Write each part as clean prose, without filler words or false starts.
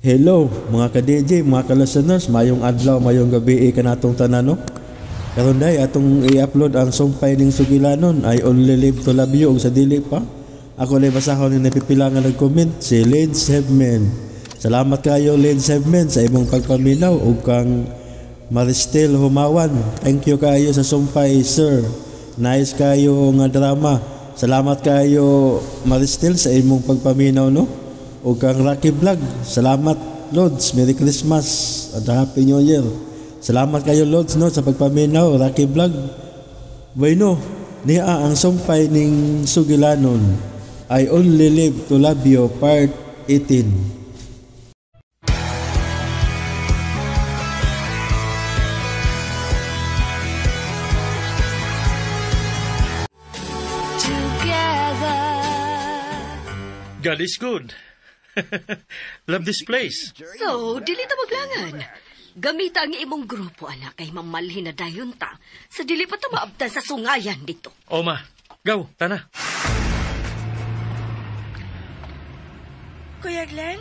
Hello mga ka-DJ, mga ka-listeners, mayong adlaw, mayong gabi kanatong tanan, no? Karon day atong i-upload ang sumpay ning sugilanon, I Only Live to Love You, ug sa dili pa. Ako na basahon ni napipila nga nag-comment, si Lance Hebman. Salamat kayo Lance Hebman sa imong pagpaminaw ug kang Maristel Humawan. Thank you kayo sa sumpay, sir. Nice kayo nga drama. Salamat kayo Maristel sa imong pagpaminaw, no? Ug kang Rocky Vlog. Salamat Lods, Merry Christmas and Happy New Year. Salamat kayo Lods, no, sa pagpaminaw, Rocky Vlog. Bueno, niya ang sumpay ning sugilanon, I Only Live to Love You Part 18. Together. God is good. Love this place. So, dili ta maglangan. Gamita ang imong grupo, anak, kay mamalhin na dayon ta. Sa dili pa ta maabtan sa sungayan dito. Oma, gaw, tana. Kuya Glenn,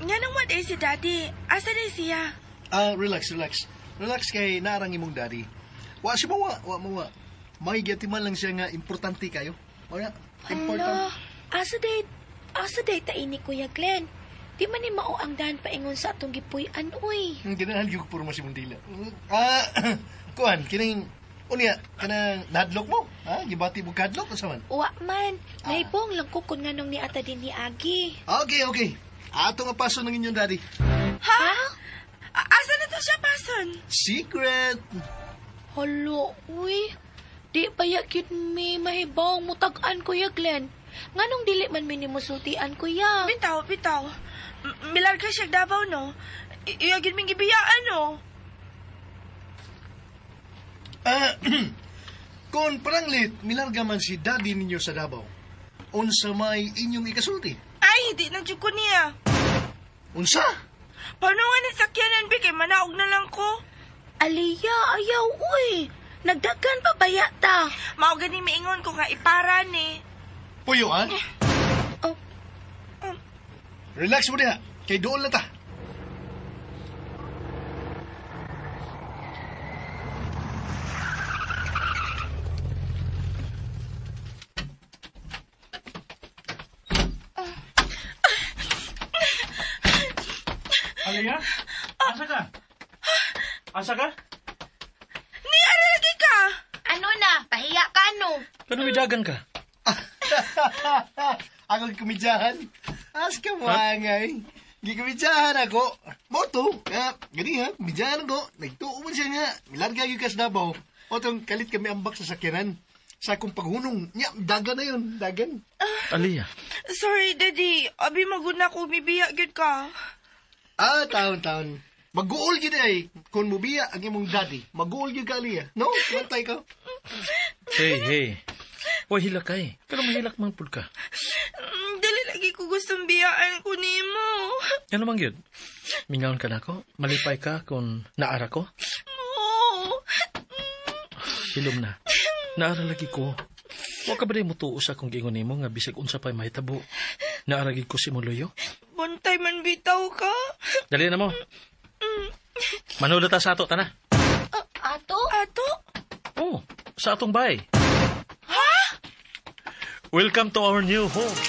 nga nang what si Daddy? Asa na siya? Ah, relax, relax. Relax kay naarang imong daddy. Wa siya mawa, wa mawa. May gatiman lang siya nga importante kayo. Wala, important. Hala, asa day ta ini Kuya Glenn? Di man ni mao ang daan paingon sa atong gipuy-an, uy. Ganahan gyud puro mo si Mundila. Ah, kuan kining unya kanang nahadlok mo? Ha, gibati mo kadlok unsa man? Wa man, nahibong lang ko kun nganong ni ata din ni Agi. Okay, okay. Ato nga paso ng inyong daddy. Ha? Asa na to siya, Pason? Secret. Halo, uy. Di pa yakit mi mahibong mutag-an, Kuya Glenn. Nganong dili man mi nimo sultian, Kuya? Bitaw, bitaw. Milarga siya Davao, no? Iyagin ming gibiyaan, no? Ah, kung paranglit, milarga man si daddy ninyo sa Davao. Unsa may inyong ikasulti? Ay, hindi na jud ko niya. Unsa? Paano nga ni sakyanan, bi? Kay manaog na lang ko. Aliya, ayaw, uy. Nagdagan pa ba yata? Mao gani miingon ko nga ipara ni. Puyo, ha? Oh. Relax mo diha. Kay doon na ta. Aliyah? Asa ka? Asa ka? Ni, ano lagi ka? Ano na? Pahiya ka, no? Kanumidagan ka? Ako gikumidyahan. As ka mga Gikumidyahan ako. Moto. Gani ha, kumidyahan ako. Nagtuo man siya nga. Milarga yung kas Davao. Otong kalit kami ambak sa sakyanan. Sa akong paghunong. Nya, dagan na yun. Dagan. Aliyah. Sorry, Daddy. Abi, maguna ko. Mibiya, gyud ka. Ah, taon-taon. Mag-uol yun ay. Kung mubiya ang imong daddy, mag-uol yun ka, Aliyah. No? Mantay ka. Hey, hey. Huwag hilak kay. Pero mahilak man pud ka. Dili lagi ko gustong biyaan ko nimo. Ano man gyud? Mingaon ka na ako? Malipay ka kung naara ko? Oo. Hilom na. Naara lagi ko. Wa ka ba day mutuo sa akong giingon nimo nga bisag unsa pa'y mahitabo? Naara gid ko si Muluyo? Buntay man bitaw ka. Dali na mo. Manulot ta sa ato, tana. Ato? Ato? Oh, sa atong bay. Ha? Welcome to our new home.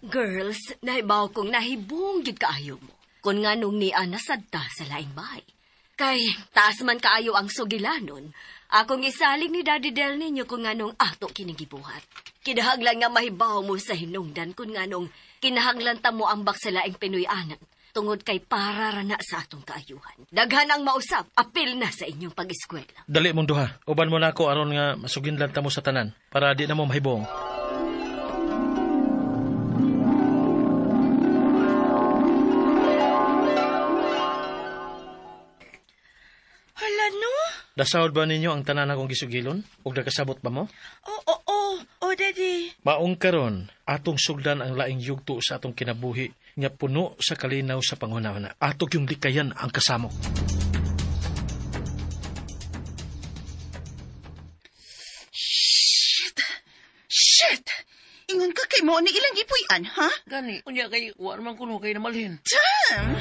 Girls, nahibaw kong nahibong gyud kaayo mo. Kung nganong ni Ana sadta sa laing bahay. Kay taas man kaayo ang sugilanon, akong isalig ni Daddy Del ninyo kung nganong ato kining gibuhat. Kinahanglan nga mahibaw mo sa hinungdan kung nganong kinahanglan ta mo ambak sa laing Pinoy-anan tungod kay para ra na sa atong kaayuhan. Daghan ang mausap, apil na sa inyong pag-eskwela. Dali mong duha. Uban mo na ako aron nga masuginlan ta mo sa tanan para di na mo mahibong. Hala, no? Dasawod ba ninyo ang tanan akong gisugilon? Ug nakasabot ba mo? Oo, oo, oo, Daddy. Maong karon, atong sugdan ang laing yugto sa atong kinabuhi nga puno sa kalinaw sa panghunahuna. Ato yung likayan ang kasamok. Shit! Shit! Ingon ka kay mo ni ilang gipuy-an, ha? Gani, unya kay wa man kuno kay namalhin. Damn!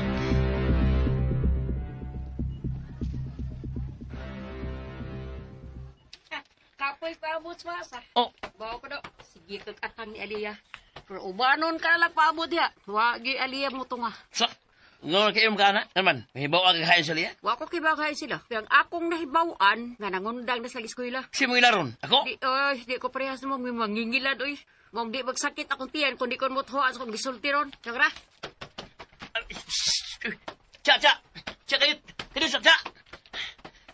Kapoy paabot sa masa. Oh. Bawa ko daw. Sige kag atang ni Aliyah. Pero ubanon ka lang paabot diha. Wagi Aliyah mo tunga. Sa, ngano kay imong kana? Naman, mahibaw ka kain sa liya? Wa ko kibagay sila. Pero ang akong nahibaw-an nga nangundang na sa eskwela. Si mo ilaron? Ako? Di, oy, di ko parehas mo may mangingilad oy. Mong di magsakit akong tiyan kung di ko motuhaan sa akong gisulti ron. Tiyang ra. Cha, cha! Cha kayo! Kayo sa cha!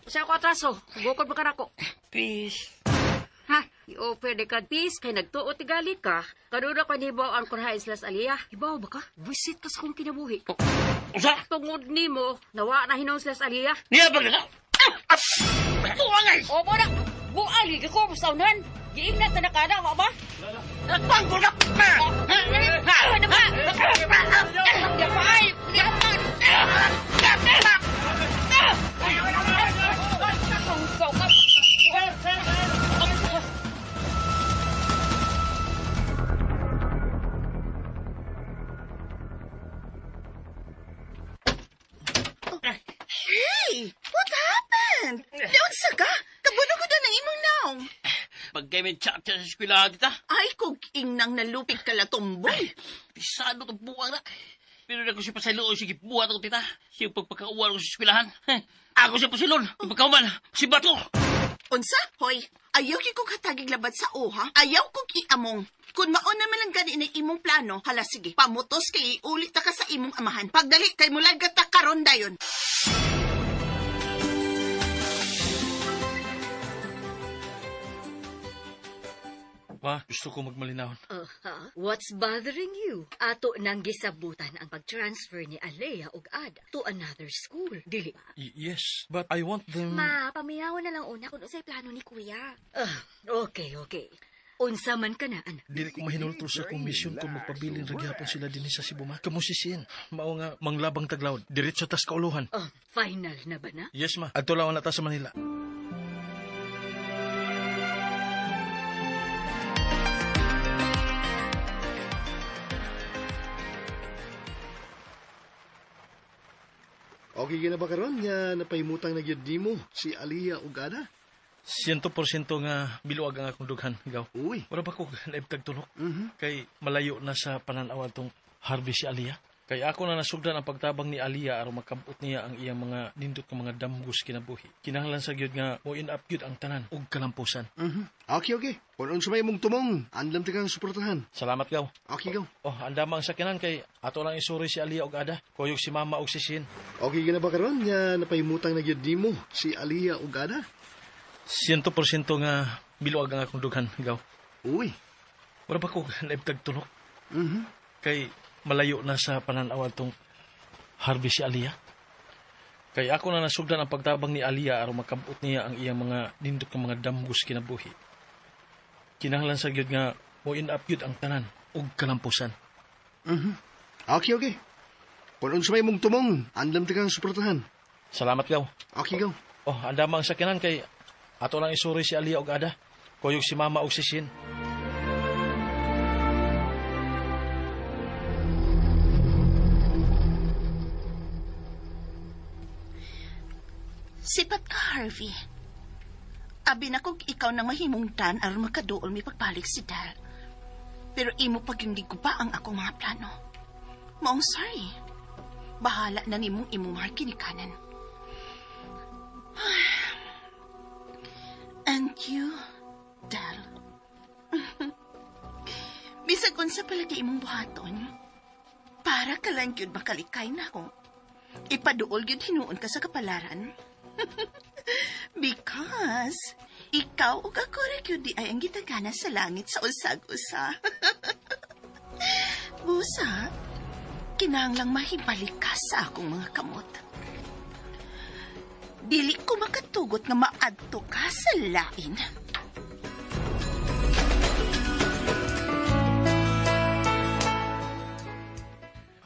Usa ko atraso. Bukod ba ka nako? Peace. Ha? I-offer de ka peace kay nagtuo tigali ka. Kanuna ko nibaw ang kurhain sila sa Aliyah. Hibaw ba ka? Visit ka sa kong kinabuhi. Usa? Tungod nimo, nawa na hinon sila sa Aliyah. Niya ba ka? Ah! Tuwangay! Opo na! Buang, hindi ko masaunan! Giingat na nakada, wa ba? Nagpanggol ka! Ano ba? Yapay! Hey! What happened? Naunsa ka? Kabuno ko na ng imong naong. Pagkay may cha sa eskwelahan kita, Ay, kog ingnang nalupig ka latumboy. pisado itong buwang na. Pero na ko siya pasayloon, sige buhat ako tita. Siya pagpakauwan ko sa eskwelahan. Ako siya pasilon. Pagkauman, si Bato. Unsa? Hoy, ayaw gyud kong hatagig labad sa oha. Ayaw kong iamong. Kung mauna man lang gani na imong plano, hala sige, pamutos kay iulit ta ka sa imong amahan. Pagdali kay mularga ta karon dayon. Ma, gusto ko magmalinahon. What's bothering you? Ato nang gisabutan ang pag-transfer ni Alea ug Ada to another school. Dili ba? Yes, but I want them... Ma, paminawan na lang una kung unsay plano ni Kuya. Okay, okay. Unsa man ka na, anak. Dili ko mahinulto sa komisyon kung magpabilin ra gyapon sila dinhi sa Cebu, ma. Kamo si Sin, mao nga manglabang taglawd, diretso tas kauluhan. Oh, final na ba na? Yes, ma. Adto lang na ta sa Manila. Okay ka na ba karon nga napahimutang na gyud nimo si Aliyah ug Ada? 100% nga biluag ang akong dughan, gaw. Uy. Wala ba ko naibtag tulok? Kay malayo na sa pananaw atong Harvey si Aliyah. Kay ako na nasugdan ang pagtabang ni Aliyah aron makabot niya ang iyang mga nindot nga mga damgos kinabuhi. Kinahanglan sa gyud nga mo in up gyud ang tanan ug kalampusan. Okay, okay. Kung unsa may imong tumong, andam ta kang suportahan. Salamat gaw. Okay, gaw. Oh, andama ang sakyanan kay ato lang isuri si Aliyah ug Ada. Kuyog si Mama ug si Shin. Okay ka na ba karon nga napahimutang na gyud nimo si Aliyah ug Ada? 100% nga biluag ang akong dughan, gaw. Uy. Wala ba ko naibtag tulok? Kay malayo na sa pananaw atong Harvey si Aliyah. Kay ako na nasugdan ang pagtabang ni Aliyah aron makabot niya ang iyang mga nindot nga mga damgos kinabuhi. Kinahanglan sa gyud nga mo in up gyud ang tanan ug kalampusan. Okay, okay. Kung unsa may imong tumong, andam ta kang suportahan. Salamat gaw. Okay, gaw. Oh, andama ang sakyanan kay ato lang isuri si Aliyah ug Ada. Kuyog si Mama ug si Shin. Sipat ka, Harvey. Abi na kog ikaw nang mahimungtan aron makaduol mi pagbalik si Dal. Pero imo pag hindi ko ba ang akong mga plano. Maong sorry. Bahala na nimong imong mga kinikanan. And you, Dal. Bisag unsa palagi imong buhaton, para ka lang gyud makalikay na ako. Ipaduol gyud hinuon ka sa kapalaran. Because ikaw ug ako ra gyud di ay ang gitagana sa langit sa usag-usa. Busa, kinahanglang mahibalik ka sa akong mga kamot. Dili ko makatugot nga maadto ka sa lain.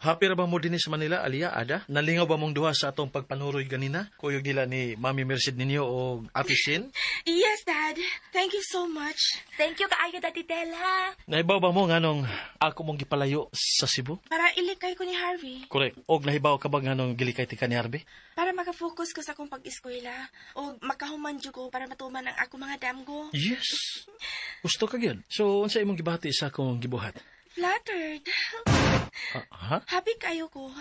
Happy ra ba mo dinhi sa Manila, Aliyah, Ada? Nalingaw ba mong duha sa atong pagpanuroy ganina? Kuyog nila ni Mami Merced ninyo o Ate Sin? Yes, Dad. Thank you so much. Thank you kaayo, Daddy Del, ha? Nahibaw ba mo nganong ako mong gipalayo sa Cebu? Para ilikay ko ni Harvey. Correct. Og nahibaw ka ba nganong gilikay ti ka ni Harvey? Para makafocus ko sa akong pag-eskwela. O makahuman jud ko para matuman ang akong mga damgo. Yes. Gusto ka gyud. So unsa imong gibati sa akong gibuhat? Flattered. Ha? Happy kayo ko.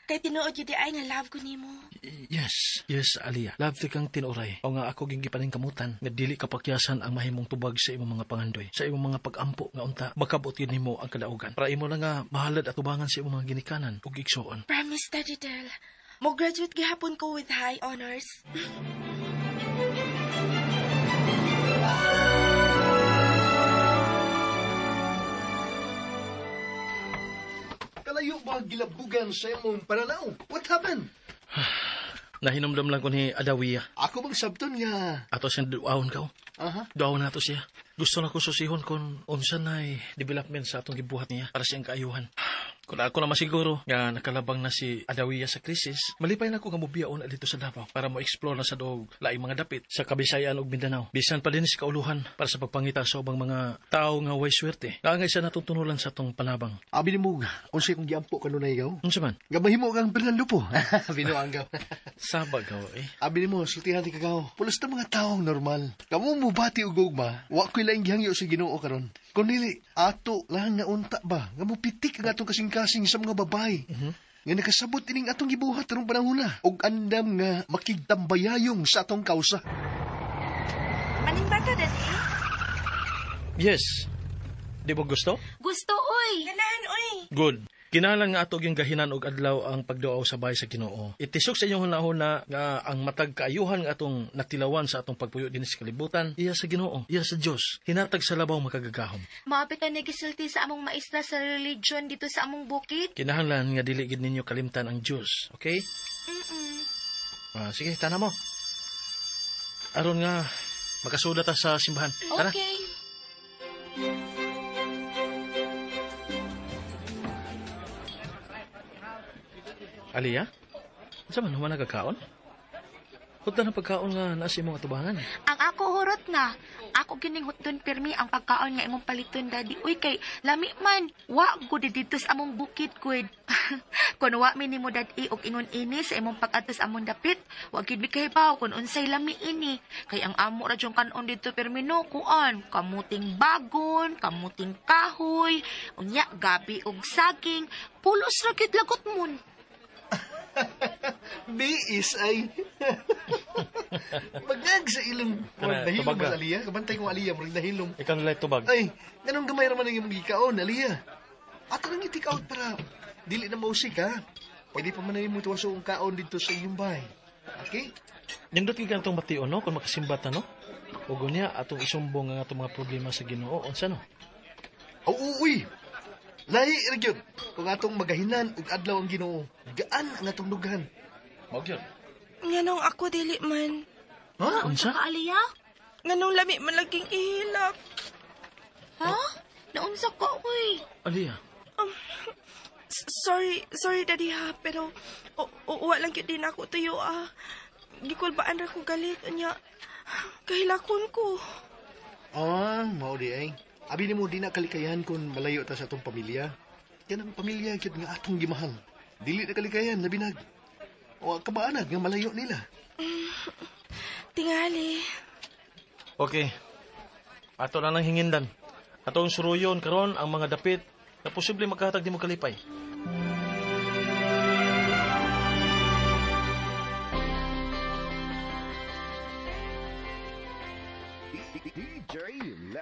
Kay tinuod yun di ay nga love ko nimo. Yes. Yes, Aliyah. Love ti kang tinuray. O nga ako ging gipaningkamutan nga dili kapakyasan ang mahimong tubag sa imong mga pangandoy, sa imong mga pag-ampo nga unta makabot yun nimo ang kadaugan. Para imo lang nga mahalad at tubangan sa imong mga ginikanan ug igsuon. Promise, Daddy Del. Mo-graduate gihapon ko with high honors. Kalayo ba gilabugan sa imong pananaw? What happened? Nahinumdum lang ko ni Adawiya. Ako bang sabton nga? Ato siyang duawon ka. Aha. Duawon nato siya. Gusto na ko susihon kung unsa na'y development sa atong gibuhat niya para siyang kaayuhan. Kung ako na masiguro nga nakalabang na si Adawiya sa krisis, malipay na ako nga mobiyaon na dito sa Davao para mo-explore na sa doog laing mga dapit sa Kabisayan ug Mindanao. Bisan pa din sa kauluhan para sa pagpangita sa ubang mga tao nga way swerte. Kaangay sa natong tunulan sa atong panabang. Abi nimo, unsay kong giampo kanunay gaw? Unsa man? Nga mahimo kang Fernando po. Binuang gaw. Saba gaw eh. Abi nimo, sultihan ti kagaw. Pulos ta mga taong normal. Kamo mo bati og gugma, wa ko'y laing gihangyo sa Ginoo karon. Kun dili, ato lang nga unta ba nga mopitik ang atong kasing-kasing sa mga babae. Nga nakasabot ining atong gibuhat karong panahona og andam nga makigtambayayong sa atong kausa. Maning bata, Daddy? Yes. Di ba gusto? Gusto, oy! Ganahan, oy! Good. Kinahanglan nga ato gyung gahinan og adlaw ang pagduaw sa bahay sa Ginoo. Itisok sa inyong hunahuna nga ang matag kaayuhan nga atong natilawan sa atong pagpuyo dinhi sa kalibutan, iya sa Ginoo, iya sa Dios. Hinatag sa labaw makagagahom. Maapit na nagisulti sa among maestra sa religion dito sa among bukid. Kinahanglan nga dili gid ninyo kalimtan ang Dios, okay? Sige, tana mo. Aron nga makasulat ta sa simbahan. Tara. Okay. Aliyah? Unsa man human nagakaon? Hutdan ang pagkaon nga naa sa imong atubangan. Ang ako hurot na. Ako gining hutdon pirmi ang pagkaon nga imong paliton, Daddy. Uy, kay lami man. Wa gud didto sa among bukid gud. Kun wa mi nimo, Daddy, og ingon ini sa imong pag-adto sa among dapit, wa gid mi kahibaw kun unsay lami ini. Kay ang amo ra jung kanon didto pirmi no, kuan, kamuting bagon, kamuting kahoy, unya gabi og saging, pulos ra gid lagot mon. Biis ay. Magag sa ilong. Kana, Murag nahilom tubag mas ka. Aliyah. Kabantay kong Aliyah, murag nahilom. Ikaw nalay tubag. Ay, ganun gamay raman ang imong gikaon, Aliyah. Ato nang i-take out para dili na mausik, ha? Pwede pa man na imong tuwaso ang kaon dito sa inyong bahay. Okay? Nindot gyud atong bation, no? Kung makasimba ta, no? Ug unya atong isumbong ang atong mga problema sa Ginoo, unsa no? Oo, uy! Lahi ra gyud kung atong magahinan ug adlaw ang Ginoo. Gaan ang atong dughan. Mao gyud. Nganong ako dili man. Ha? Unsa? Ka, Aliyah? Nganong lami man laging ihilak. Ha? Naunsa ka, uy? Aliyah. Sorry, Daddy ha, pero uwa lang gyud din ako tuyo ah. Gikulbaan ra ko galit unya. Kahilakon ko. Ah, mao di ay. Abi nimo di na kalikayan kung malayo ta sa atong pamilya. Kanang pamilya gyud nga atong gimahal. Dili na kalikayan labi nag. O kabaanad nga malayo nila. Tingali. Okay. Ato na lang hingindan. Atong suruyon karon ang mga dapit na posible makahatag nimo kalipay.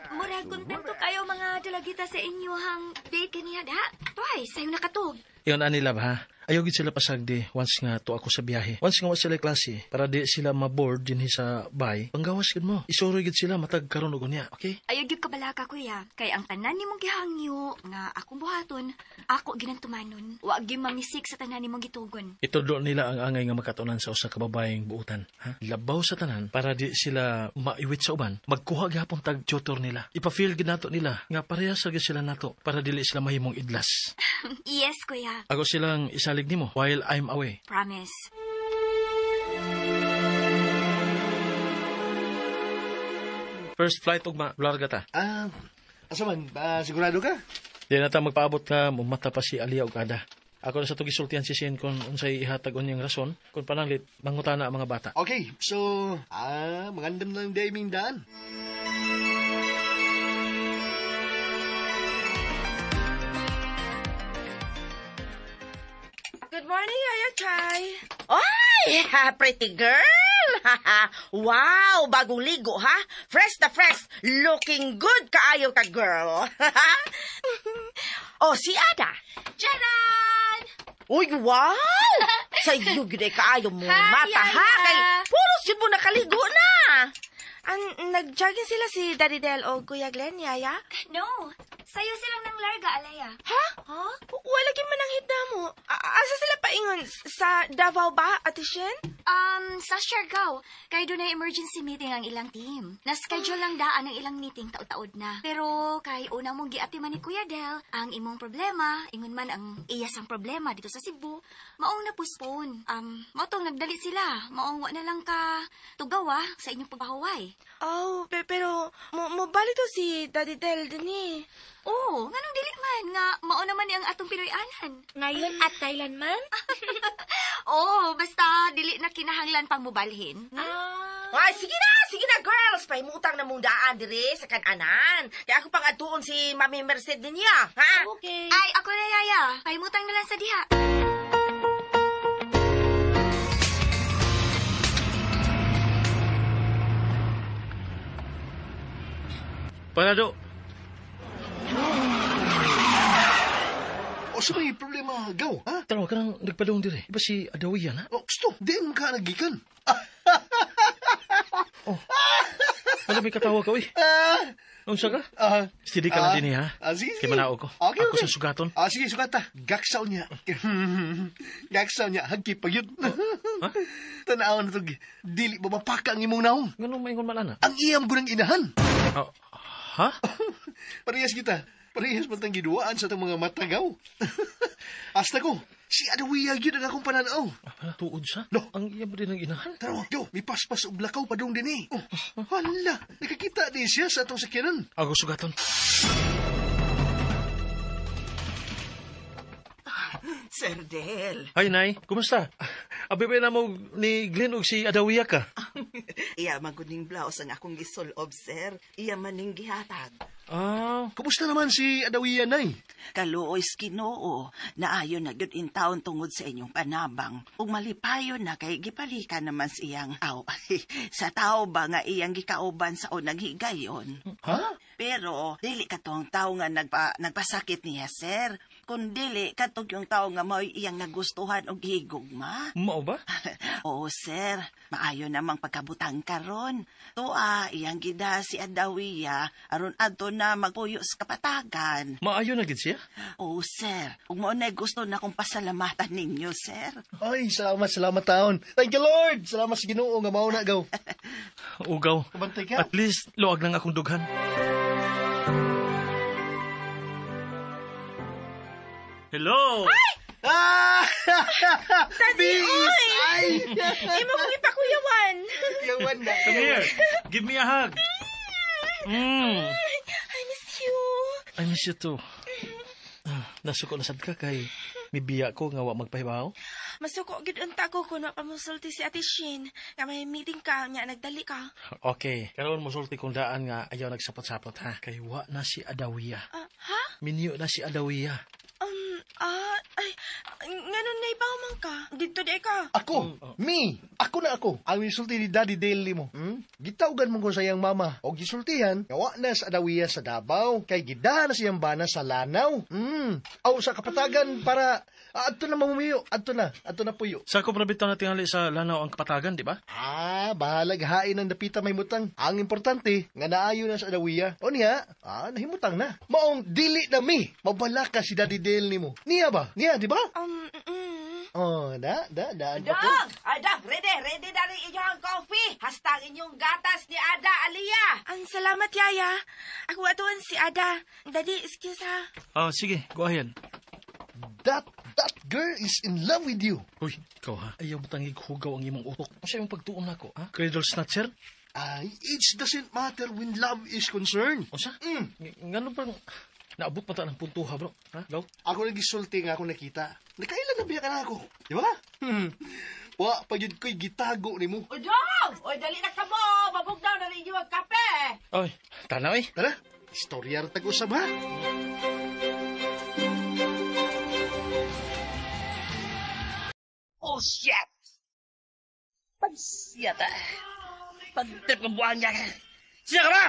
Murag kontento kayo mga dalagita sa inyo hang date kaniya da. Twice, sayo nakatug. Iyon ani love ha. Ayaw gid sila pasagdi once nga to ako sa biyahe. Once nga wa sila klase, para di sila maboard dinhi sa bay, panggawas gid mo. Isuroy gid sila matag karon og unya, okay? Ayaw gyud kabalaka, kuya. Kay ang tanan nimong gihangyo nga akong buhaton, ako ginantumanon. Wa gyud mamisik sa tanan nimong gitugon. Itudlo nila ang angay nga makatunan sa usa ka babaeng buutan, ha? Labaw sa tanan para di sila maiwit sa uban, magkuha gihapon tag tutor nila. Ipa-feel gid nato nila nga parehas ra gid sila nato para dili sila mahimong idlas. Yes, kuya. Ako silang isalig nimo while I'm away. Promise. First flight ugma, larga ta. Asa man, sigurado ka? Di na ta magpaabot ka, mumata pa si Alia og Ada. Ako na sa tugisultihan si Shane kung unsay ihatag unyang rason, kung pananglit, mangutana ang mga bata. Okay, so, magandam lang daming daan. Good morning, Yaya Chay. Oy, pretty girl! Wow, bagong ligo, ha? Fresh na fresh. Looking good kaayo ka, girl. Oh, si Ada. Charan! Uy, wow! Sa iyo, gyud ay kaayo mo. Hi, Mata, ha? Yaya. Kay puros yun mo nakaligo na. Nag-jogging sila si Daddy Del o Kuya Glenn, Yaya? No, sayo silang nang larga, Alaya. Ha? Huh? Wala gyud man ang hita mo. Asa sila paingon? Sa Davao ba, Ate Shen? Sa Siargao. Kay doon ay emergency meeting ang ilang team. Na-schedule lang daan ang ilang meeting taod-taod na. Pero kay una mong giati man ni Kuya Del, ang imong problema, ingon man ang iyas ang problema dito sa Cebu, maong na-postpone. Mao tong nagdali sila. Maong wa na lang ka tugawa sa inyong pagpahuway. Oh, pero mo balik to si Daddy Del dinhi. Oo, nganong dili man nga mao naman ni ang atong Pinoy-anan. Ngayon at kailanman? Oo, basta dili na kinahanglan pang mobalhin. Ay, sige na, girls. Pahimutang na mong daan dire sa kananan. Kaya ako pang atuon si Mami Merced niya, ha? Okay. Ay, ako na, Yaya. Pahimutang na lang sa diha. Parado. O sa may problema, gaw, ha? Tarawa ka nang nagpadung dire. Iba si Adawiya na? Oh, gusto, di mo ka nagikan. Oh. Wala may katawa ka, uy. Unsa ka? Steady ka lang din, ha? Sige, Kay manao ko. Okay, Ako okay. sa sugaton. Sige, sugata. Gaksaw niya. Gaksaw niya. Hagki pag yun. Ha? Tanaw na to. Dili ba mapaka ang imong naong? Ganun maingon man, ana? Ang iyam ko ng inahan. Oh, ha? Parehas kita. Parehas man tang giduaan sa itong mga matagaw. Hasta ko, si Adawiya yun ang akong pananaw. Tuod sa? No. Ang iya mo din ang inahan? Tara, yo, may paspas og lakaw pa dong din eh. Oh, hala, nakakita din siya sa atong sakyanan. Ako sugaton. Sir Del. Hi, Nay. Kumusta? Abi ba na mo ni Glenn og si Adawiya ka? Iya maguning blouse ang akong gisulob, sir. Iya maning gihatag. Kumusta naman si Adawiya, Nay? Kaluoy Ginoo, naayon na gyud in town tungod sa inyong panabang. Ug malipayon na kay gipalikan naman sa iyang aw. Sa tao ba nga iyang gikauban sa unang higayon? Ha? Pero dili katong tao nga nagpasakit niya, sir. Kun dili katong yung tao nga mao'y iyang nagustuhan og higugma. Mao ba? Oo, sir. Maayo namang pagkabutang karon. Tuwa, iyang gida si Adawiya aron adto na magpuyo sa kapatagan. Maayo na gid siya? Oo, sir. Ug mao na gusto na kong pasalamatan ninyo, sir. Ay, salamat, salamat taon. Thank you, Lord. Salamat sa Ginoo nga mao na gaw. Ugaw. Kabantay ka. At least luag lang akong dughan. Hello! Ay! Ah! Daddy, oy! Ay! Imo kong ipakuyawan. Yawan na. Come here. Give me a hug. Mm. I miss you. I miss you too. Nasuko na sad ka kay mibiya ko nga wa magpahibaw. Masuko gid unta ko kun wa pa mosulti si Ate Shin nga may meeting ka nya nagdali ka. Okay, karon mosulti kong daan nga ayaw nagsapot-sapot ha. Kay wa na si Adawiya. Ha? Minyo na si Adawiya. Ay, nganon na ibaw man ka? Dito di ka. Ako, me, Ako na ako. Ang insulti ni Daddy Dale nimo. Gitawgan mo ko sa iyang mama. O gisultihan, gawa na sa Adawiya sa Davao. Kay gidahan na siyang bana sa Lanao. Aw, sa kapatagan para adto na mamumiyo. Adto na puyo. Sa ko bitaw na tingali sa Lanao ang kapatagan, di ba? Ah, bahalag hain ang dapita may mutang. Ang importante, nga naayo na sa Adawiya. O niya, nahimutang na. Maong dili na mi. Mabalaka si Daddy Dale nimo. Niya ba? Niya, di ba? Oh, da. Dog! Ay, dog, ready na rin inyong coffee. Hasta ang inyong gatas ni Ada, Aliyah. Ang salamat, Yaya. Ako atuan si Ada. Daddy, excuse ha. Oh, sige, go ahead. That girl is in love with you. Uy, ikaw ha? Ayaw mo hugaw ang imong utok. Ano siya yung pagtuon nako, ha? Cradle snatcher? Ay, it doesn't matter when love is concerned. O sa? Ngano bang naabot pa ta ng punto ha, bro? Ha? Gaw? Ako nagisulti nga ako nakita. Nakailan na biya ka na ako. Di ba? Wa, pag yun ko'y gitago ni mo. O, dog! O, dali na ka mo! Mabugnaw na rin yung kape! Oy, tanaw eh. Tara, istorya rin tag-usap ha. Oh, shit! Pag-siyata. Pag-trip ng buwan niya. Siya ka ba?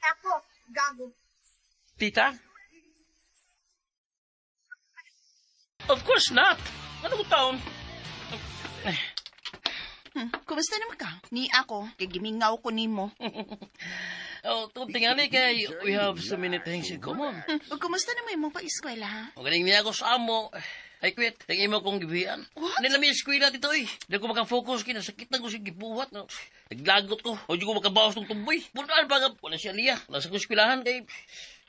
Ako, gago. Tita? Of course not. Ano ko taon? Kumusta naman ka? Ni ako, kay gimingaw ko nimo. Oh, tingali kay we have so many things in common. O kumusta naman imong pag-eskwela, ha? O galing niya ako sa amo. I quit. Ang imo kong gibihan. What? Nilami eskwela dito eh. Di ko maka-focus. Kinasakit na ko siya gibuhat. No? Naglagot ko. O di ko makabawas ng tumboy. Punaan pa nga. Wala siya liya. Wala sa kong eskwelahan. Kay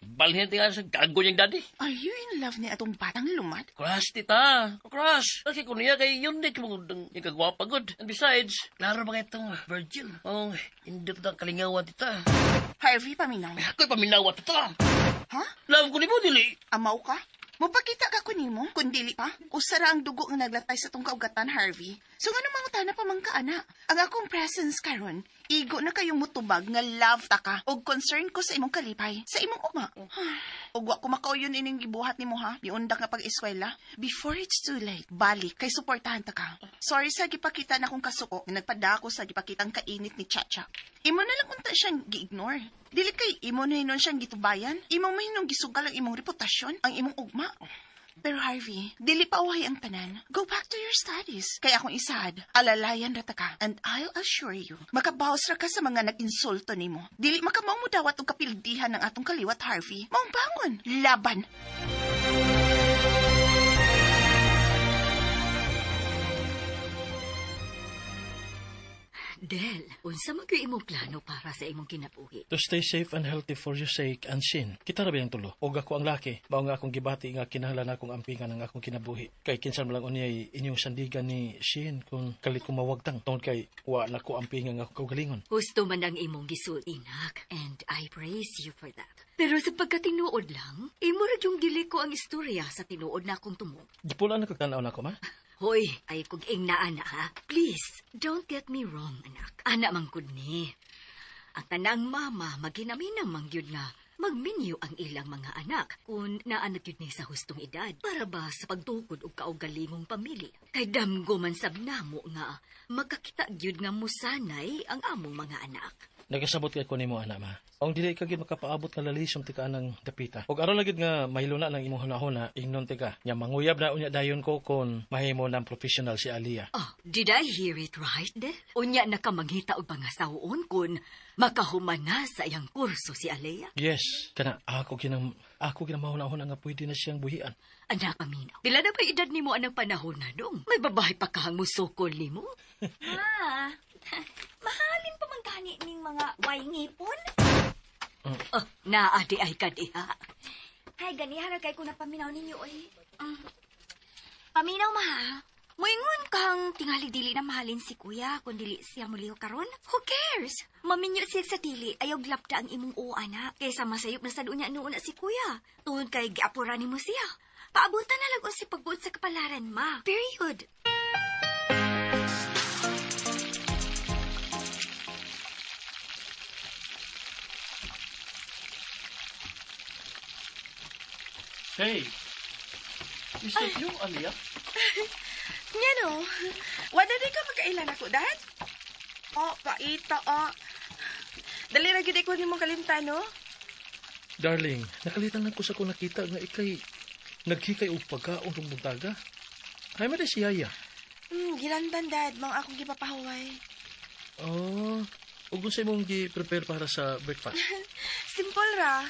balhin tingali sa gago niyang daddy. Are you in love ni atong batang lumad? Crush, tita. Crush. Kasi kung niya kay yun di. Kung yung kagwapa good. And besides, klaro ba kayo itong virgin? Oh, hindi ito ang kalingawan, tita. Harvey, paminaw. Ako'y paminaw, tita. Ha? Love ko ni mo, dili. Amaw ka? Mupakita ka ko nimo, kung dili pa, usara ang dugo nga naglatay sa tong kaugatan, Harvey. So nga namang utana pa man ka, ana. Ang akong presence karon, igo na kayong mutubag nga love ta ka og concern ko sa imong kalipay, sa imong uma. Ug wa ko makauyon ining gibuhat nimo ha, miundak nga pag-eskwela. Before it's too late, balik kay suportahan ta ka. Sorry sa gipakita na akong kasuko, nga nagpadako sa gipakitang kainit ni Chacha. Imo na lang unta siyang gi-ignore. Dili kay imo na hinon siyang gitubayan, imo man hinong gisugal ang imong reputasyon, ang imong ugma. Pero Harvey, dili pa uhay ang tanan. Go back to your studies. Kaya akong isad, alalayan ra ta ka. And I'll assure you, makabawas ra ka sa mga nag-insulto nimo. Dili makamaw mo dawat og kapildihan ng atong kaliwat, Harvey. Maong bangon, laban. Del, unsa man gyud imong plano para sa imong kinabuhi? To stay safe and healthy for your sake and sin. Kita ra ba yung tulo? Og ako ang laki, mao nga akong gibati nga kinahanglan akong ampingan ang akong kinabuhi. Kay kinsa man lang unyay inyong sandigan ni Shin kung kalit ko mawagtang tungod kay wa na ko ampingan ang akong kaugalingon. Husto man ang imong gisulti, inak, and I praise you for that. Pero sa pagkatinuod lang, imo ra yung dili ko ang istorya sa tinuod na akong tumong. Gipula na kag tan-aw nako, ma? Hoy, ay kog ingnaan na ha. Please, don't get me wrong, anak. Ana man gud ni. Ang tanang mama maginaminang mangyud nga magminyo ang ilang mga anak kung naanak yun ni sa hustong edad para ba sa pagtukod og kaugalingong pamilya. Kay damgo man sab namo nga magkakita gyud nga musanay ang among mga anak. Nagasabot kay ko nimo ana ma. Ang dili ka gid makapaabot nga lalisom ti ka anang dapita. Og aron lagid nga mahiluna ng imong hunahuna ingnon ti ka. Nya manguyab na unya dayon ko kon mahimo ng professional si Aliyah. Oh, did I hear it right, Del? Unya na ka manghita og pangasawon kun makahuman na sa iyang kurso si Aliyah? Yes, kana ako ginang mahunahuna nga pwede na siyang buhian. Anak, paminaw. Pila na ba edad nimo anang panahon na dong? May babae pa kahang musukol nimo? Ma, mahalin pa man gani ning mga waingipon? Oh, naadi ay kadiha. Hay, ganihan na kay ko na paminaw ninyo oy. Paminaw ma. Moingon kang tingali dili na mahalin si kuya kung dili siya muliho karon. Who cares? Maminyo siya sa dili, ayaw glapda ang imong oo, anak. Kaysa masayop na sa dunya noon na si kuya. Tungod kay giapura nimo siya. Paabutan na lang si pagbuot sa kapalaran, ma. Period. Hey! Mr. Pio, Aliyah? Nga no, wala din ka magkailan ako, Dad? Oh, paita, oh. Dali ra gyud ko nimo kalimtan, no? Darling, nakalitan lang ko sa kung nakita nga ikay naghikay og pagkaon rong buntaga. Ay man si Yaya. Gilantan, Dad. Mga akong gipapahuway. Oh, ug unsay imong gi-prepare para sa breakfast? Simple ra.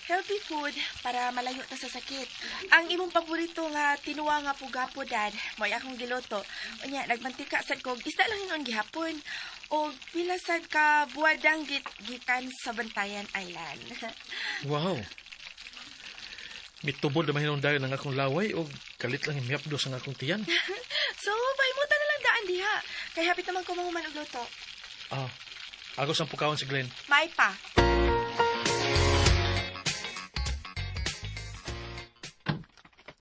Healthy food para malayo ta sa sakit. Ang imong paborito nga tinuwa nga pugapo, Dad. Mo'y akong giluto. Unya, nagmantika sad ko. Isda lang hinuon gihapon. O pila sad ka buwadang gikan sa Bantayan Island. Wow. Mitubod na mahinong dayon ang akong laway o kalit lang imiyapdos ang akong tiyan. So, pahimutan na lang daan diha. Kay hapit naman ko mahuman og luto. Ah, ako sang pukawon si Glenn. May pa.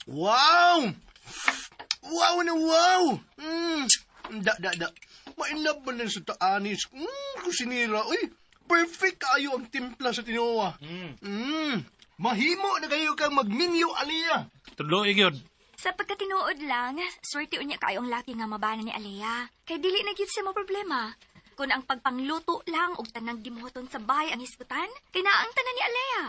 Wow! Wow na wow! Da. Mainlove man lang sa taanis. Kusinira. Uy, perfect kayo ang timpla sa tinuwa. Mahimo na kayo kang magminyo, Aliyah. Tudlo, igyod. Sa pagkatinuod lang, swerte unya kayo ang laki nga mabana ni Alea. Kay dili na gyud siya mo problema. Kung ang pagpangluto lang og tanang gimuhaton sa bahay ang hisgutan, kay naa ang tanan ni Alea.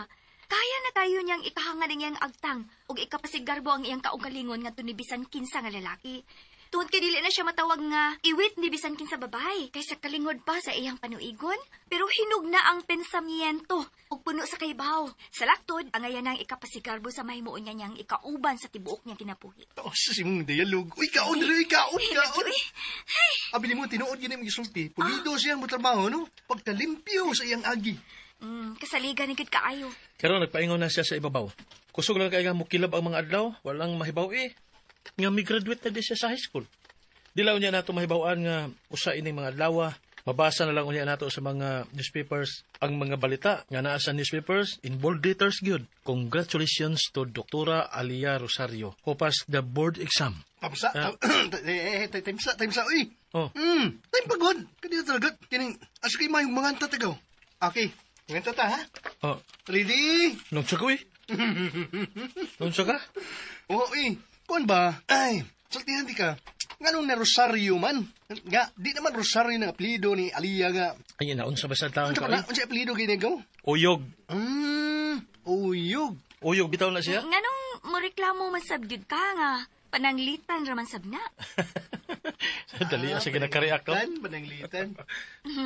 Kaya na kayo niyang ikahangad ang iyang agtang ug ikapasigarbo ang iyang kaugalingon ngadto ni bisan kinsa nga lalaki. Tungod kay dili na siya matawag nga iwit ni bisan kinsa babae kaysa kalingod pa sa iyang panuigon, pero hinog na ang pensamiento ug puno sa kaybaw. Sa laktod, angayan ang ikapasigarbo sa mahimuon niya niyang ikauban sa tibuok niyang kinabuhi. Taos sa simong dialog. Uy, kaon rin, kaon. Abi nimo tinuod gini mong gisulti. Pulido siyang motrabaho, no? Pagkalimpyo sa iyang agi. Kasaligan ni gid kaayo. Karon nagpaingon na siya sa ibabaw. Kusog lang kay nga mukilab ang mga adlaw, walang mahibaw eh. Nga mi-graduate na di siya sa high school. Dilaw niya nato mahibaw-an nga usa ining mga adlaw, mabasa na lang unya nato sa mga newspapers ang mga balita nga naa sa newspapers in bold letters gyud. Congratulations to Doktora Aliyah Rosario who passed the board exam. Tamsa, timsa, uy. Oh. Time pagod. Kanina talaga, kining, asa kay mayong mga tatagaw. Okay, mga tata, ha? Oh. Ready? Nung siya ko, eh. Nung siya ka? Oo, eh. Kuan ba? Ay, sultihan di ka. Nganong na Rosario man? Nga, di naman Rosario ng apelyido ni Aliyah nga. Ay, naunsa ba sa taon Unsa ka, pa na? eh? Unsa apelyido kay Negaw? Uyog. Uyog. Uyog, bitaw na siya? Nganong moreklamo man sab gyud ka nga pananglitan ra man sab na. Dali, sige nagka-react, no? Pananglitan.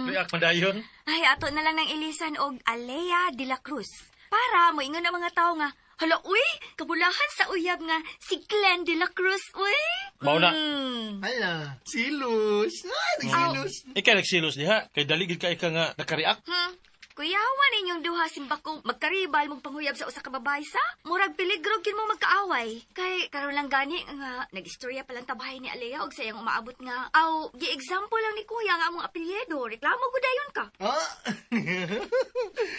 React man dayon. Ay, ato na lang ng ilisan og Alea de la Cruz. Para moingon ang mga tao nga, hala, uy, kabulahan sa uyab nga si Glenn de la Cruz, uy. Mao na. Hala, silos. Ay, nagsilos. Ikaw nagsilos diha. Kay dali gid ka ika nga nakareact. Kuyawa ninyong duha simbako magkaribal mong panghuyab sa usa ka babae sa murag peligro gyud mo magkaaway. Kay karon lang gani nga nagistorya pa lang tabahay ni Alea og sayang umaabot nga aw gi-example lang ni kuya nga among apelyido, reklamo gud dayon ka. Ah.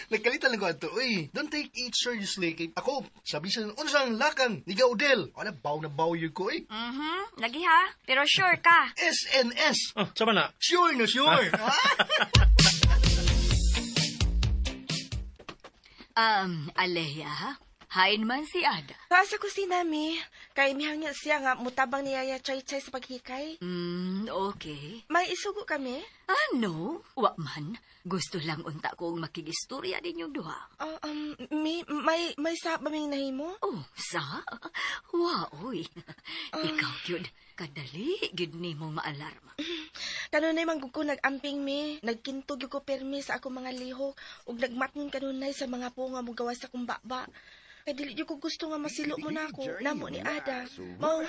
Nagkalitan lang ko ato. Uy, don't take it seriously. Kay ako, sabi sa unsang lakang ni Gaudel. Wala baw na baw yun ko eh. Lagi ha, pero sure ka. SNS. Oh, sama na. Sure na sure. Alea, hain man si Ada. Taas ako si Nami. Kay mihangya siya nga mutabang ni Yaya Chay-Chay sa paghikay. Okay. May isugo kami? Ano? Wa man. Gusto lang unta kong makigistorya ninyong duha. May sa ba may nahimo? Oh, sa? Wa, oy. Ikaw, gyud. Kadali, gyud nimo maalarma. Kanunay man gud ko nag-amping mi. Nagkinto gyud ko permi sa akong mga lihok ug nagmatngon kanunay sa mga po nga mogawas sa akong baba. Kay dili gyud ko gusto nga masilo mo na ako namo ni Ada. Mao,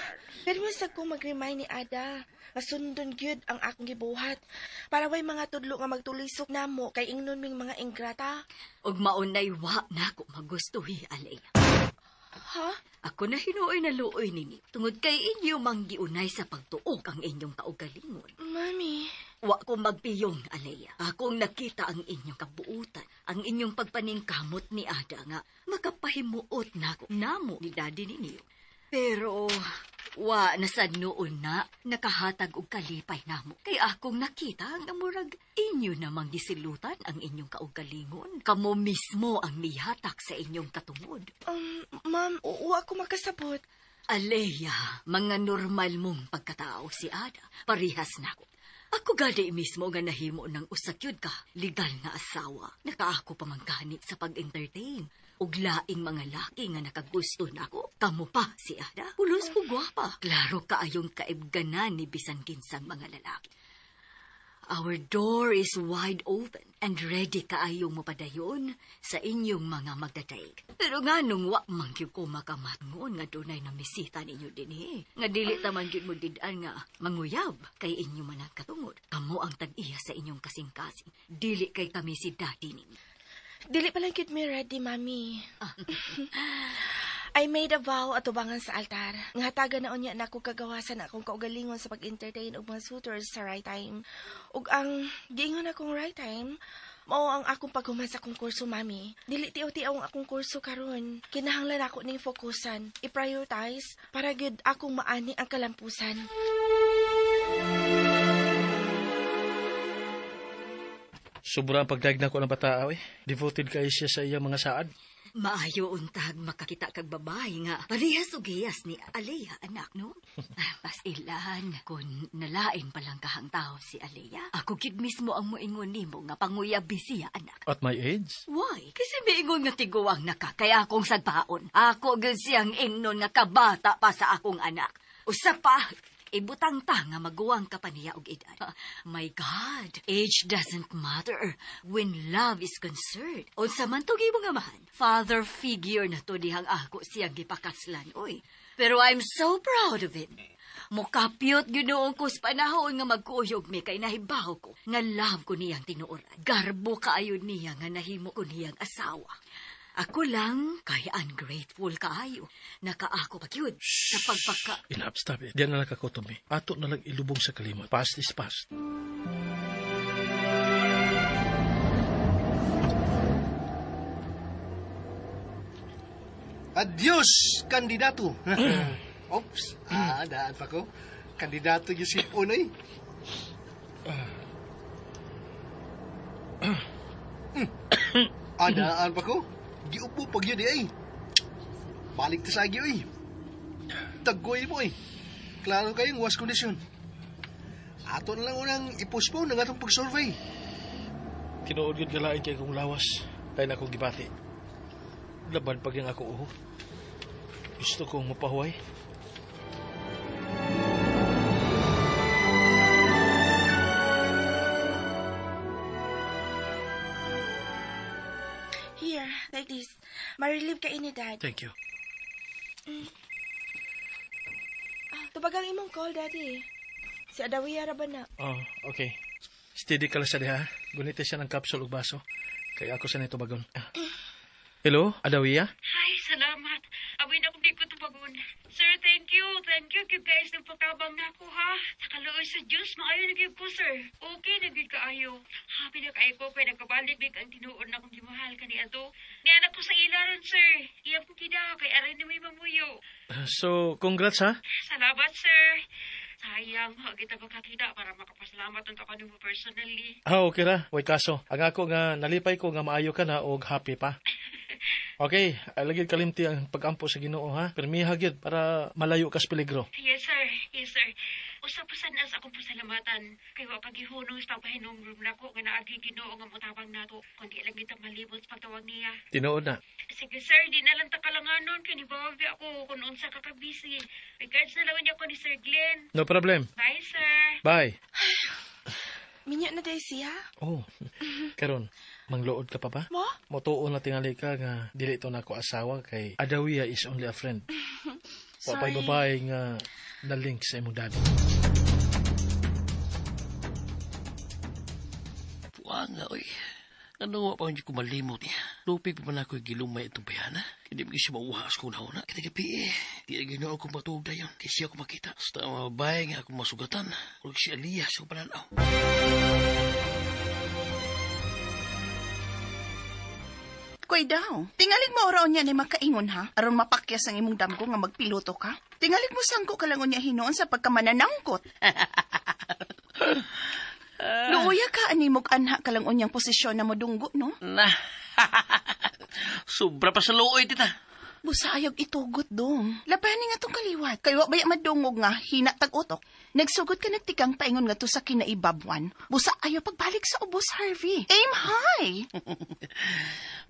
permi sa ko mag-remind ni Ada. Masundon gyud ang akong gibuhat para way mga tudlo nga magtulisok namo kay ingnon ming mga ingrata. Ug maunay wa nako magustuhi, Alea. Ha? Ako na hinuoy na luoy nini. Tungod kay inyo manggiunay sa pagtuok ang inyong kaugalingon. Mami. Wa ko magpiyong, Alea. Akong nakita ang inyong kabuutan, ang inyong pagpaningkamot ni Ada nga makapahimuot nako namo ni Daddy ninyo. Pero wa na sad noon na nakahatag og kalipay namo. Kay akong nakita nga murag inyo namang gisilutan ang inyong kaugalingon. Kamo mismo ang mihatak sa inyong katungod. Ma'am, wa ko makasabot. Alea, mga normal mong pagkatao si Ada. Parihas na ako. Ako gadi mismo nga nahimo ng usakyod ka, legal nga asawa. Nakaako pamangkani sa pag-entertain. Ug laing mga laki nga nakagusto nako. Kamo pa si Ada. Pulos ko gwapa. Klaro kaayong kaibganan ni bisan kinsang mga lalaki. Our door is wide open and ready kaayong mapadayon sa inyong mga magdadaig. Pero nga nung wa man gyud ko makamatngon nga dunay namisita ninyo dinhi. Nga dili ta man gyud mo did-an nga manguyab kay inyo man ang katungod. Kamo ang tag-iya sa inyong kasing-kasing. Dili kay kami si daddy ninyo. Dili pa lang gyud mi ready, Mami. I made a vow at tubangan sa altar. Nga hatagan na unya na ako kagawasan akong kaugalingon sa pag-entertain og mga suitors sa right time. Ug ang giingon akong right time, mao ang akong paghuman sa akong kurso, Mami. Dili tiaw-tiaw ang akong kurso karon. Kinahanglan ako ning fokusan, i-prioritize para gyud akong maani ang kalampusan. Sobra ang pagdaig na ko ng bata, eh. Devoted kay siya sa iyang mga saad. Maayo untag makakita kag babae nga parehas og hiyas ni Alea, anak, no? Mas ilan kung nalain palang kahang tao si Alea. Ako gid mismo ang moingon nimo nga panguyabi siya, anak. At my age? Why? Kasi miingon nga tiguang na ka, kaya akong sagpaon. Ako gid siyang ingnon nga kabata pa sa akong anak. Usa pa, ibutang ta nga maguwang ka pa niya og edad. My God, age doesn't matter when love is concerned. Unsa man to gibong amahan, father figure na to dihang ako siyang gipakaslan, oy. Pero I'm so proud of him. Mukapyot ginoong ko sa panahon nga magkuyog mi kay nahibaw ko nga love ko niyang tinuoran. Garbo kaayo niya nga nahimo ko niyang asawa. Ako lang kay ungrateful kaayo. Nakaako pa gyud sa pagpaka... Enough, stop it. Diyan na lang ako, Tommy. Ato na lang ilubong sa kalimot. Past is past. Adios, kandidato. Oops, daan pa ko. Kandidato yung sipon eh. Daan pa ko. Giupo pag yun eh. Balik ta sa agyo eh. Taggoy mo eh. Klaro kayong was kondisyon. Ato na lang unang i-postpone ang atong pag-survey. Tinuod yun galain kay kong lawas. Kaya na akong gibati. Laban pag yung ako uho. Gusto kong mapahuway. Here, like this. Ma-relieve ka ini, Dad. Thank you. Tubagang imong call, Daddy. Si Adawiya ra ba na? Oh, okay. Steady ka lang sa diha. Gunite siya ng capsule ug baso. Kaya ako sa nito bagon. Hello, Adawiya? Ay, salamat. Awin ako di ko tubagon. Sir, thank you. Thank you, you guys. Nagpakabang na ako, ha? Sa kaluoy sa Diyos, maayo na ko, sir. Okay na gyud kaayo. Happy na kaayo ko, kaya nagkabalik big ang tinuod na akong gimahal ka ni Ato. Nianak ko sa ilaron, sir. Iyang kong kida, kay aray na may mamuyo. So, congrats, ha? Salamat, sir. Sayang, ha, kita makakita para makapasalamat ang ako nimo personally. Ah, okay ra. Way kaso. Ang ako nga, nalipay ko nga maayo ka na og happy pa. Okay, alagid kalimti ang pag-ampo sa Ginoo, ha? Pirmiha gyud para malayo ka sa peligro. Yes, sir. Yes, sir. Usap-usan as akong pasalamatan. Kay wa pagihunong sa pagpahinom room nako nga naagi Ginoo nga motabang nato. Kundi lang kita malibot sa pagtawag niya. Tinuod na. Sige, sir, di na lang takalanganon kay nibawi ako kung unsa ka ka-busy. Regards na lang niya ko ni Sir Glenn. No problem. Bye, sir. Bye. Minyo na day siya. Oh, karon, mangluod ka pa ba? Mo? Motuo na tingali ka nga dili to nako asawa kay Adawiya is only a friend. Sorry. Wapay babae nga na-link sa imong daddy. Puanga, oy. Ano nga pa hindi ko malimot niya? Lupig pa man ako'y gilumay itong bayana. Hindi mo siya mauhas kung nauna. Kita gabi eh. Di na ginawa akong matuog na yun. Kasi ako makita. Basta ang mga babae nga akong masugatan. Huwag si Aliyah sa pananaw. Kuy daw, tingalig mo oraw niya ni makaingon ha, aron mapakyas ang imong damgo nga magpiloto ka. Tingalig mo sangko ka lang unya hinuon sa pagkamananangkot. Luoya ka animog anha ka lang unyang posisyon na modunggo, no? Na. Sobra pa sa luoy, tita. Busa ayog itugot dong. Labanin nga tong kaliwat. Kay wa baya madungog nga hina tag utok. Nagsugod ka nagtikang paingon nga to sa kinaibabwan. Busa ayaw pagbalik sa ubos, Harvey. Aim high!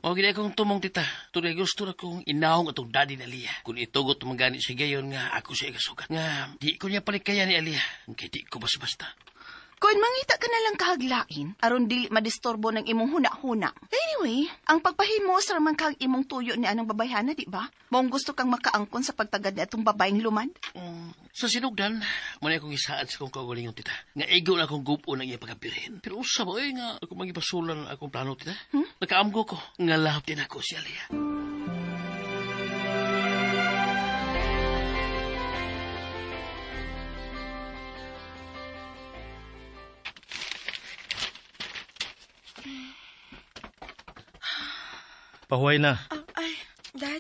Mao gid akong tumong, tita. Tunay gusto na kong inahong atong daddy ni Aliyah. Kung itugot magani siya gayon nga ako siya ikasugat. Nga di ko niya palikaya ni Aliyah. Kay di ko basta-basta. Kung mangita ka na lang kahaglain, aron dili madisturbo ng imong huna-huna. Anyway, ang pagpahimos raman kag imong tuyo ni anang babayhana, di ba? Maong gusto kang makaangkon sa pagtagad ni atong babaeng lumad? Sa sinugdan, muna akong isaad sa kong kaugalingon, tita. Nga igo na akong gupo ng iya pagkabirin. Pero usa ba, nga ako magipasulan akong plano, tita. Nakaamgo ko, nga lahap din ako si Aliyah. Pahuway na. Ay, Dad.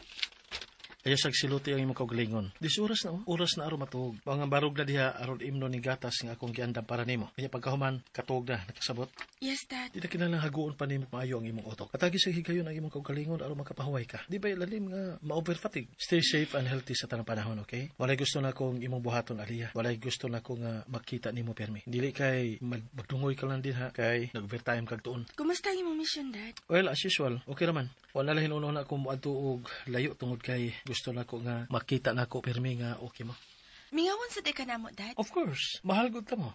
Ayaw sagsiluti ang imong kaugalingon. Dis oras na, oras na aron matuog. Mga barog na diha aron imno ni gatas nga akong giandam para nimo. Kanya pagkahuman, katuog na, nakasabot. Yes, Dad. Di na kinahanglan haguon pa nimo maayo ang imong utok. Atagi sa higayon ang imong kaugalingon aron makapahuway ka. Di ba ilalim nga ma-overfatigue? Stay safe and healthy sa tanang panahon, okay? Walay gusto na akong imong buhaton, Aliyah. Walay gusto na ako nga makita nimo permi. Dili kay magdungoy ka lang din ha, kay nag-overtime kag tuon. Kumusta ang imong mission, Dad? Well, as usual, okay raman. Wala lahin uno na akong moadto og layo tungod kay gusto na ko nga makita na ko pirmi nga okay mo. Mingawan sa di ka na mo, Dad? Of course. Mahal gud ta mo.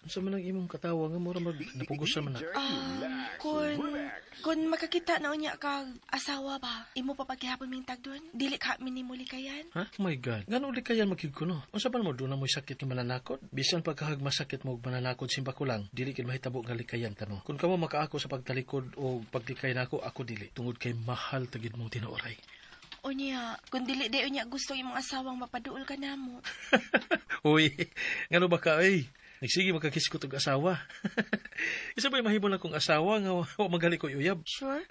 Unsa man ang imong katawa nga mura mag napugos man na. Kung makakita na unya kag asawa ba, imo pa paghihapon ming tagdon? Dili ka minimuli kayan? Ha? Oh my God. Ngano uli kayan magig ko no? Unsa man mo doon na mo'y sakit nga mananakod? Bisan pagkahag masakit mo og mananakod simba ko lang, dili kid mahitabo nga likayan ta mo. Kung kamo makaako sa pagtalikod o paglikay nako, ako dili. Tungod kay mahal tagid mong tinuoray. Unya, kung dili di unya gusto imong asawang mapaduol ka namo. Uy, ngano ba ka ay? Nagsige magkakiskot og asawa. Isa ba'y mahimo na kong asawa nga wa magali ko'y uyab? Sure.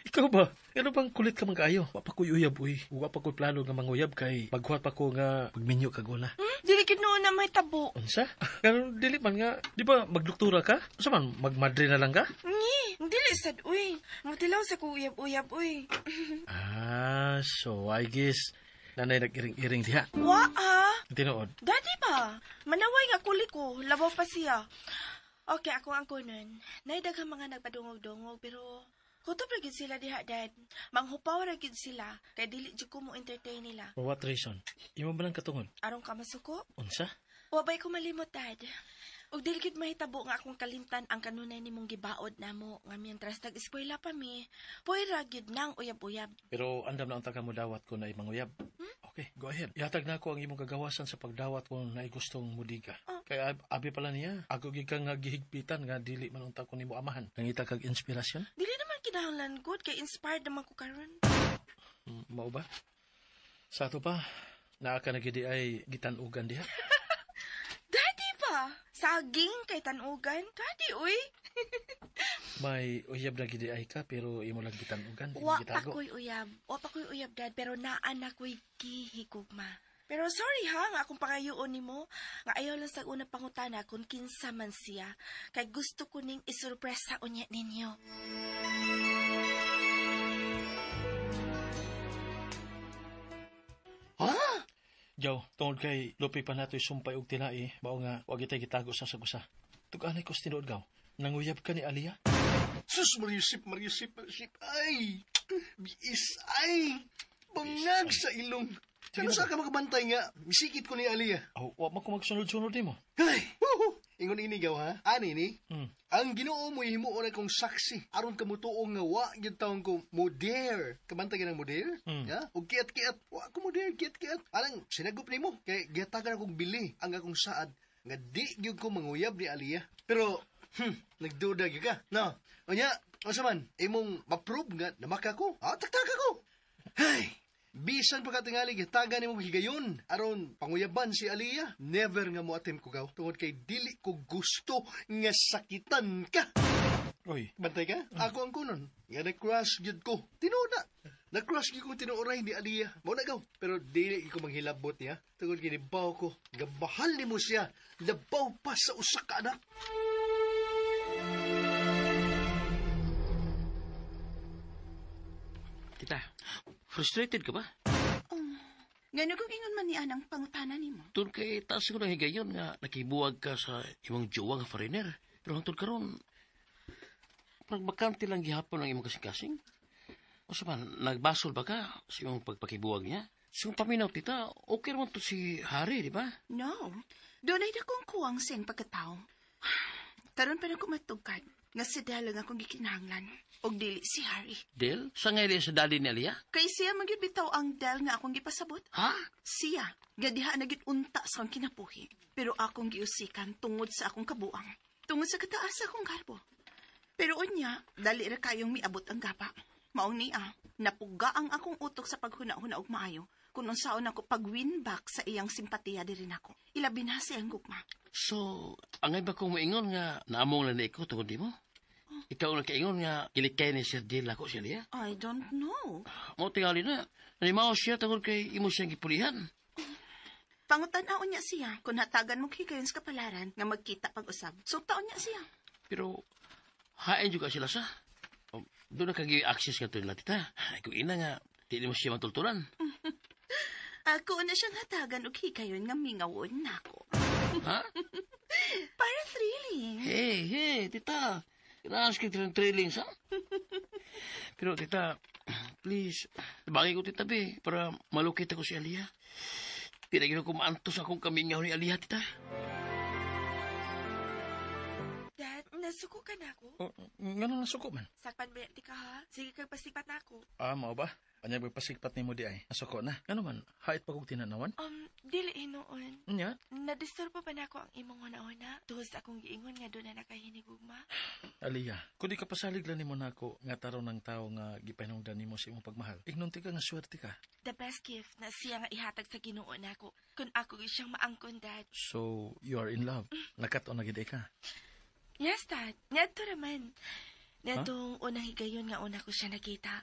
Ikaw ba? Ano bang kulit ka man kaayo? Wa pa ko'y uyab, uy. Wa pa ko'y plano nga manguyab kay maghuwat pa ko nga magminyo kag una. Dili gid noon na may tabo. Unsa? Ganun dili man nga, di ba magdoktora ka? Unsa man magmadre na lang ka? Ngi, dili sad uy. Mutilaw sa ko uyab-uyab uy. Ah, so I guess nanay nag-iring-iring diha. Wa ah. Tinuod. Daddy ba? Manaway nga kulit ko, labaw pa siya. Okay, ako ang kunon. Naidaghang mga nagpadungog-dungog pero kutob ra gid sila diha, Dad. Manghupaw ra gid sila kay dili jud ko mo entertain nila. For what reason? Imo ba lang katungod? Aron ka masuko? Unsa? Wa bay ko malimot, Dad. Ug dili gid mahitabo nga akong kalimtan ang kanunay nimong gibaod namo nga mientras nag-eskwela pa mi, puwera gid nang uyab-uyab. Pero andam na ang taga mo dawat ko na imanguyab. Okay, go ahead. Ihatag na ako ang imong kagawasan sa pagdawat ko na gustong mudiga. Oh. Kaya abi pala niya, ako gid kang nga gihigpitan nga dili man unta ko nimo amahan. Nangita kag inspirasyon? Dili naman kinahanglan gud kay inspired naman ko karon. Mao ba? Sa ato pa, naa ka na gidi ay gitanugan diha. Daddy pa! Saging kay tanugan. Daddy, uy! May uyab na gidi ay ka, pero imo lang gitanugan. Wa pa ko'y uyab. Wa pa ko'y uyab, Dad, pero naa na ko'y gihigugma. Pero sorry ha, nga akong pangayoon nimo, nga ayaw lang sa unang pangutana kung kinsa man siya, kay gusto ko ning isurpresa unya ninyo. Ha? Jaw, tungod kay lupi pa nato'y sumpay og tinai, mao nga wag itay gitago sa sagusa. Tug-anay ko tinuod gaw. Nanguyab ka ni Aliyah? Sus, Mariusip, Mariusip, Mariusip, ay! Biis, ay! Bangag sa ilong. Ano sa ka makabantay nga? Misikit ko ni Aliyah. Oh, wa man ko magsunod-sunod nimo. Ay! Woohoo! Ingon ini gaw ha? Ani ni? Ang Ginoo mo himuon akong saksi aron kamutuo nga wa gyud taon ko mo dare. Kabantay ka ng mo dare? Ya? Og kiat-kiat, wa ko mo dare kiat-kiat. Alang sinagup nimo kay gihatagan akong bili ang akong saad nga di gyud ko manguyab ni Aliyah. Pero nagduda gyud ka. No. Unya, unsa man imong ma-prove nga namaka ko? Ah, taktaka ko. Hey! Bisan pa katingali gihatagan nimo higayon aron panguyaban si Aliyah. Never nga moatim ko gaw tungod kay dili ko gusto nga sakitan ka. Oy, bantay ka? Ako ang kunon. Nga na-crush gyud ko. Tinuod na. Na-crush gyud ko tinuoray ni Aliyah. Mao na gaw. Pero dili gyud ko manghilabot niya tungod kay nibaw ko nga mahal nimo siya. Labaw pa sa usa ka anak. Tita. Frustrated ka ba? Ngano kung ingon man ni anang pangutana nimo? Tun kay taas ko ng higayon nga nakibuwag ka sa imong jowa nga foreigner. Pero hangtod karon, parang bakante lang gihapon ang imong kasing-kasing. O sa man, nagbasol ba ka sa imong pagpakibuwag niya? So, kung paminaw, tita, okay naman to si Harry, di ba? No. Doon ay dakong kuwang siyang pagkatao. Karon pa na ko matugkad nga si Del ang akong gikinahanglan og dili si Harry. Del, sa ngayon sa daddy ni Aliyah? Kay siya magyud bitaw ang Del nga akong gipasabot. Ha? Siya, nga diha na gyud unta sa akong kinabuhi. Pero akong giusikan tungod sa akong kabuang. Tungod sa kataas sa akong garbo. Pero unya, dali ra kayong miabot ang gaba. Maong niya, napuga ang akong utok sa paghuna-huna og maayo kung unsaon ako pag-win back sa iyang simpatiya diri nako. Ilabi na sa iyang gugma. So, angay ba kong maingon nga naamong lang na ikaw tungod nimo? Ikaw ang nakaingon nga kilikay ni Sir Del ako siya niya? I don't know. Mo tingali na, nanimaw siya tungod kay imo siyang gipulihan. Pangutan-aon niya siya kung hatagan mo higayon sa kapalaran nga magkita pag-usab. So taon niya siya. Pero, hain juga sila sa. Doon na kagi-access nga to nila, tita. Ay, kung ina nga, di mo siya matultulan. Ako na siyang hatagan og higayon nga mingawon nako. Ha? Para thrilling. Hey, tita. Kailangan ka thrilling, sa? Pero, tita, please, tabangin ko, tita, be, para malukit ako si Aliyah. Pinagin ko maantos akong kamingaw ni Aliyah, tita. Dad, nasuko ka na ako. Oh, ngano nasuko man? Sakpan ba di ka ha? Sige kag pasipat na ako. Ah, mao ba? Anya pagpasikpat nimo di ay. Nasuko na. Ngano man, hait pa kog tinanawan? Dili hinuon. Nya? Nadisturbo pa na ako ang imong una-una. Tuhod sa akong giingon nga doon na nakahinigugma. Aliyah, kung di ka pasalig lang nimo nako nga tarong ng tao nga gipahinungdan nimo sa imong pagmahal. Ignon ka nga swerte ka. The best gift na siya nga ihatag sa Ginoo nako. Kung ako gyud siyang maangkon, Dad. So, you are in love. Nakat-on na gid ka. Yes, Dad. Ngadto raman. Ngadtong unang higayon nga una ko siya nakita.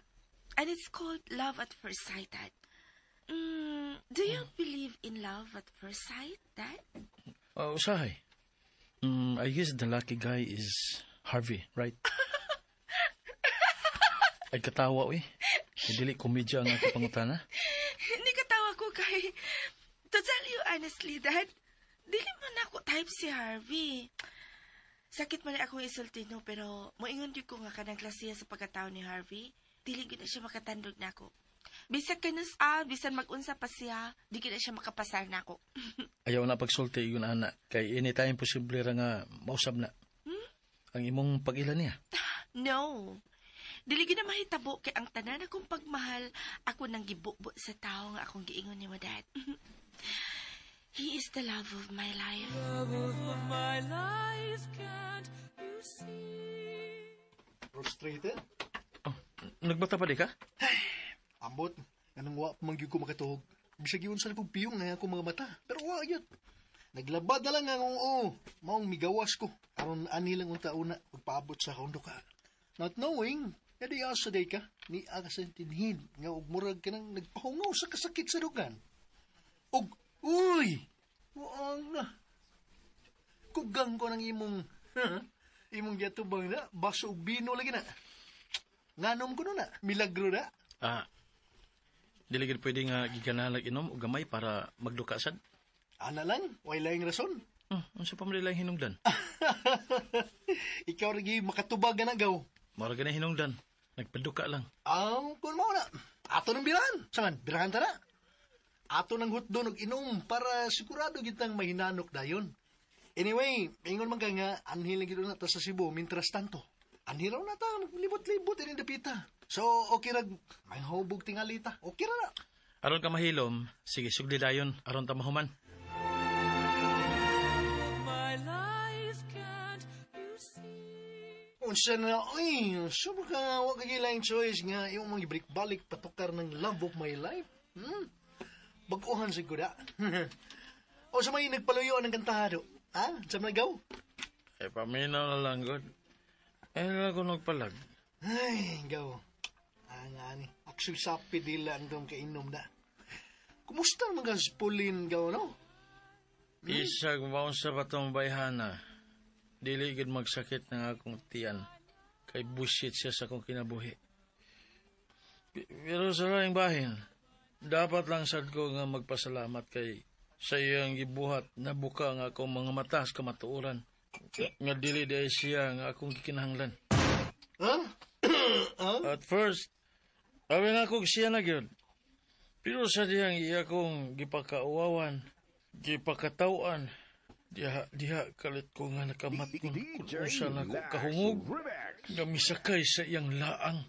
And it's called love at first sight, Dad. Do you believe in love at first sight, Dad? Usahay. I guess the lucky guy is Harvey, right? Ay katawa, uy. Dili komedya ang ako pangutana. Hindi katawa ko kay... To tell you honestly, Dad, dili man ako type si Harvey. Sakit man akong isulti, no, pero moingon gyud ko nga kanang klasiya sa pagkatao ni Harvey. Dili gyud na siya makatandog nako. Bisan kanus bisan mag-unsa pa siya, di gyud na siya makapasar nako. Ayaw na pagsulti yun, ana. Kay anytime posible ra nga mausab na. Ang imong pag-ila niya. No. Dili gyud na mahitabo kay ang tanan akong pagmahal ako nang gibubo sa tawo nga akong giingon nimo, Dad. He is the love of my life. Love of my life, can't you see? Frustrated? Oh, nagbata pa di ka? Ambot, anong wa pa man gyud ko makatuog. Bisag yun sa kong piyong nga akong mga mata. Pero wa yun. Naglabad na lang ang oo. Maong migawas ko. Aron ani lang unta una pagpaabot sa akong duka. Not knowing, edi asa day ka. Ni aga sa tinhin nga og murag ka nang nagpahungaw sa kasakit sa dugan. Og, uy! Waang na. Kugang ko ng imong, imong giatubang na, baso og bino lagi na. Nganom ko na, milagro na. Ah, dili gid pwede nga giganalag inom og gamay para magduka sad. Ana lang, way laing rason. Unsa pa man lang hinungdan? Ikaw lagi makatubag na gaw. Mura gani hinungdan. Nagpaduka lang. Ang kun mo na. Ato ng birahan. Saman, birahan ta na. Ato ng hutdon og inom para sigurado gitang mahinanok dayon. Anyway, ingon man ka nga, anhil lang gid na ta sa Cebu mintras tanto. Anhil raw na ta, maglibot-libot ini dapita. So, okay rag, may hubog tingalita. Okay ra na. Aron ka mahilom, sige sugdi dayon aron ta mahuman. My life, can't you see? Unsa na, uy, so ka, wa ka gilaing choice nga, yung mga ibalik-balik patukar ng love of my life. Bag-uhan sa kuda. O sa may nagpaluyo ng kantahado. Ha? Sa mga gaw? Eh, paminaw na lang, God. Eh, na ko nagpalag. Ay, gaw. Ang ani, actually sapi dila ang dong kainom na. Kumusta naman ka sa Pauline, gaw, no? Isag maon sa batong bayhana. Dili gid magsakit ng akong tiyan. Kay bullshit siya sa akong kinabuhi. Pero sa laing bahin, dapat lang sad ko nga magpasalamat kay sa iyang gibuhat nabuka nga akong mga mata sa kamatuoran. Nga dili diay siya nga akong gikinahanglan. Ha? At first, sabi na ako siya na gyud. Pero sa dihang iya kong gipakauwawan, gipakatawan, diha, diha kalit ko nga nakamatngon kung unsa na ko kahungog, nga misakay sa iyang laang.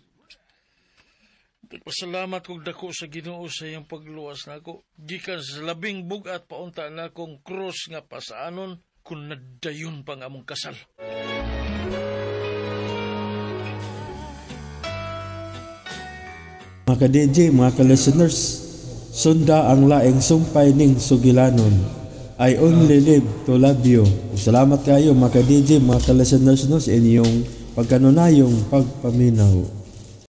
Nagpasalamat kog dako sa Ginoo sa iyang pagluwas nako. Gikan sa labing bugat paunta na akong krus nga pasaanon kung nadayon pang among kasal. Mga ka-DJ, mga ka-listeners, sunda ang laing sumpay ning sugilanon. I only live to love you. Salamat kayo mga ka-DJ, mga ka-listeners no, sa inyong pagkanunayong pagpaminaw.